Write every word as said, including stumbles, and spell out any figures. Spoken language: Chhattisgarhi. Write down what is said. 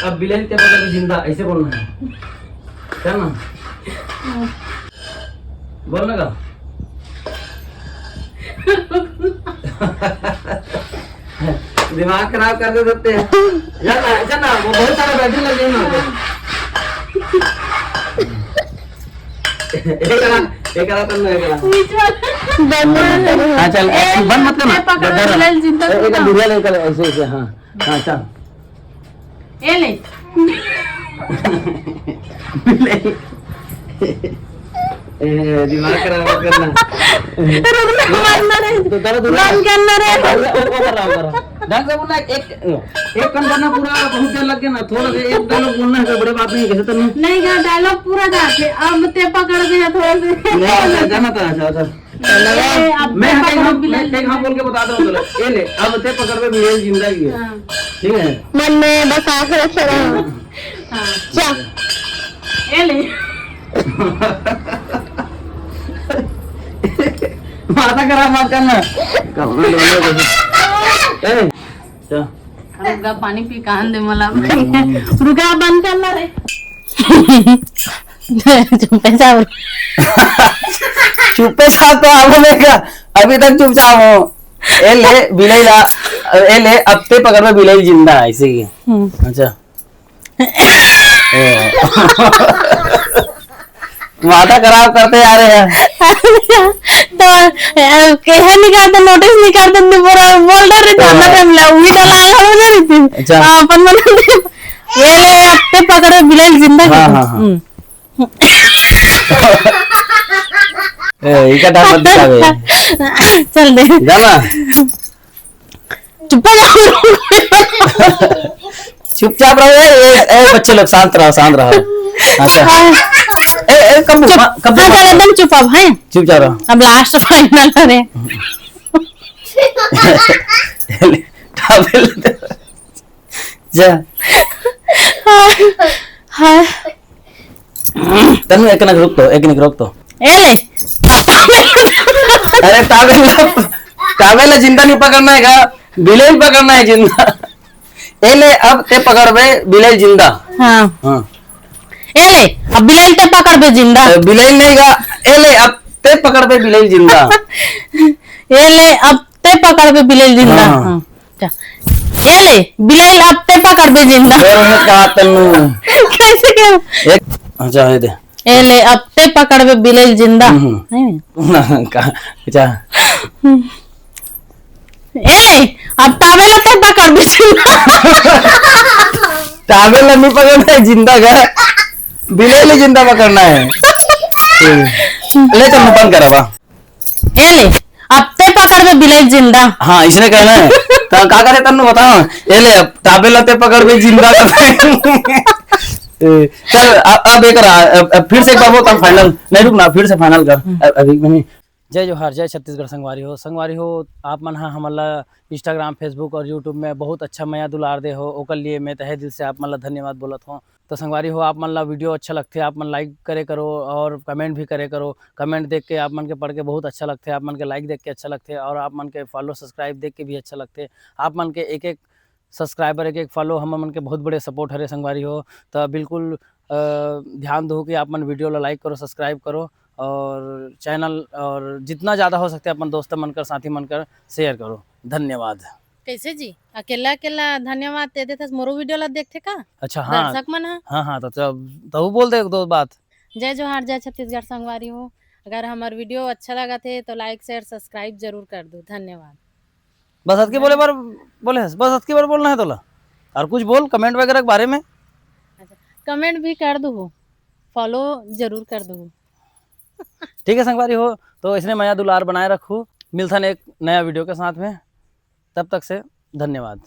अब बिलाई ते पकड़ के जिंदा, ऐसे बोलना है। चल ना। बोल ना का? दिमाग खराब कर दे सकते हैं। जा ना, ऐसा ना, वो बहुत सारा बैटरी लग गई ना। एक आला, एक आला तब ना, एक आला। हाँ, चल, ए, बंद मत करना। ए, पकड़, डर रहा। ले, जिंदा ए, एक पकड़। बुढ़िया लेकर ऐसे, ऐसे, हाँ। हाँ, चल। ए ले। ए, दिमाग खराब मत करना। रुक ना, मारना रे। तो चलो, दूर बंद करना रे। ऊपर रहा, ऊपर रहा। ढंग से बोलना, एक, एक कन करना पूरा, बहुत देर लग गया ना। थोड़ा सा एक डायलॉग बोलना है, कोई बड़ी बात नहीं, कैसे तन्नू? नहीं गा, डायलॉग पूरा जाते, अब ते पकड़ दे थोड़ा सा। नहीं, जाना था, अच्छा, अच्छा। ए, अब मैं ते हाँ, पकड़ मैं बिलाई। एक हाँ बोल के बता दो, चलो। ए ले, अब ते पकड़ में बिलाई जिंदा ही है। हाँ। ठीक है? मन में बस आखिर अच्छा रहा। हाँ। क्या? ए ले। माथा खराब मत करना। ए, क्या? रुका, पानी पी कान दे मला। हम्म। रुका, बंद करना रे। चुप्पे साहब। चुप्पे साहब तो आप बोलेगा, अभी तक चुपचाप हो। ए ले, बिलाई ला, ए ले, अब ते पकड़ में बिलाई जिंदा है, इसी की। हम्म। अच्छा। ए। माथा खराब करते जा रहे हैं। तो, अ, केहे निकाल दे, नोटिस निकाल दे, बोल रहे, बोल रहे, ज्यादा हाँ। टाइम ला, उही डाला, हम नहीं थी। अच्छा। हाँ, अपन बना दे। ए ले, अब ते पकड़ में बिलाई जिंदा हाँ, कर। हाँ, हाँ। हम्म। ए, इका डाल मत दिखावे। चल दे। जाना। चुप हो जाओ। चुपचाप रहो, ए, ए, ए, बच्चे लोग शांत रहो, शांत रहो। अच्छा। ए, ए, कम, चुप। कम, हाँ, चल, एकदम चुप अब, हैं? चुपचाप रहो। अब लास्ट फाइनल है रे। टावेल दे। जा। हाँ, हाँ। तन्नू, एक मिनट रुक तो, एक मिनट रुक तो। ए ले। अरे, टावेल, टावेल जिंदा नहीं पकड़ना है का? बिलाई पकड़ना है जिंदा। ए ले, अब ते पकड़ बे बिलाई जिंदा। हाँ। हाँ। ए ले, अब बिलाई ते पकड़ बे जिंदा। ए, बिलाई नहीं का? ए ले, अब ते पकड़ बे बिलाई जिंदा। ए ले, अब ते पकड़ बे बिलाई जिंदा। हाँ। हाँ। अच्छा। ए ले, बिलाई अब ते पकड़ बे जिंदा। ए, मैं कहा तन्नू। कैसे क्या? एक, अच्छा, ये दे। ए ले, अब ते पकड़ बे बिलाई जिंदा। हम्म। हैं? का, अच्छा। ए ले, अब टावेल ते पकड़ बे जिंदा। टावेल नहीं पकड़ना है, जिंदा का। बिलाई ले जिंदा पकड़ना है। ले चल, मैं बंद करा बा। ए ले, अब ते पकड़ बे बिलाई जिंदा। हाँ, इसने कहना है। तो का करे तन्नू बताओ? ए ले, अब टावेल ते पकड़ बे जिंदा। ए, चल, अब, अब एक रहा, अब, अब फिर से एक बार बोल, तब फाइनल। नहीं, रुक ना, फिर से फाइनल कर। हम्म। अब, अभी नहीं। जय जोहार, जय छत्तीसगढ़ संगवारी हो। संगवारी हो, आप मन हा हमन ला Instagram, Facebook और YouTube में बहुत अच्छा मया दुलार दे हो, ओकर लिए मैं तहे दिल से आप मन ला धन्यवाद बोलत हों। तो संगवारी हो, आप मन ला वीडियो अच्छा लगथे, आप मन लाइक करे करो और कमेंट भी करे करो। कमेंट देख के आप मन के पढ़ के बहुत अच्छा लगथे, आप मन के लाइक देख के अच्छा लगथे और आप मन के फॉलो सब्सक्राइब देख के भी अच्छा लगथे। आप मन के एक एक सब्सक्राइबर, एक एक फॉलो हम मन के बहुत बड़े सपोर्ट हरे संगवारी हो। तो बिल्कुल, अ, ध्यान दो कि आप मन वीडियो ला लाइक करो, सब्सक्राइब करो और चैनल और जितना ज़्यादा हो सकथे अपन दोस्त मन कर, साथी मन कर शेयर करो। धन्यवाद। कैसे जी? अकेला अकेला धन्यवाद दे देथस, मोरो वीडियो ला देखथे का? अच्छा, हाँ। दर्शक मन ह? हाँ, हाँ, तो तब, तब बोल दे एक दो बात। जय जोहार, जय छत्तीसगढ़ संगवारी हो। अगर हमार वीडियो अच्छा लगा थे तो लाइक, शेयर, सब्सक्राइब जरूर कर दो। धन्यवाद। बस अतकी बोले बार, बोले हस, बस अतकी बार बोलना है तोला? और कुछ बोल कमेंट वगैरह के बारे में। अच्छा, कमेंट भी कर दो, फॉलो जरूर कर दो। ठीक है संगवारी हो, तो इसने मया दुलार बनाए रखू। मिलथन एक नया वीडियो के साथ में, तब तक से धन्यवाद।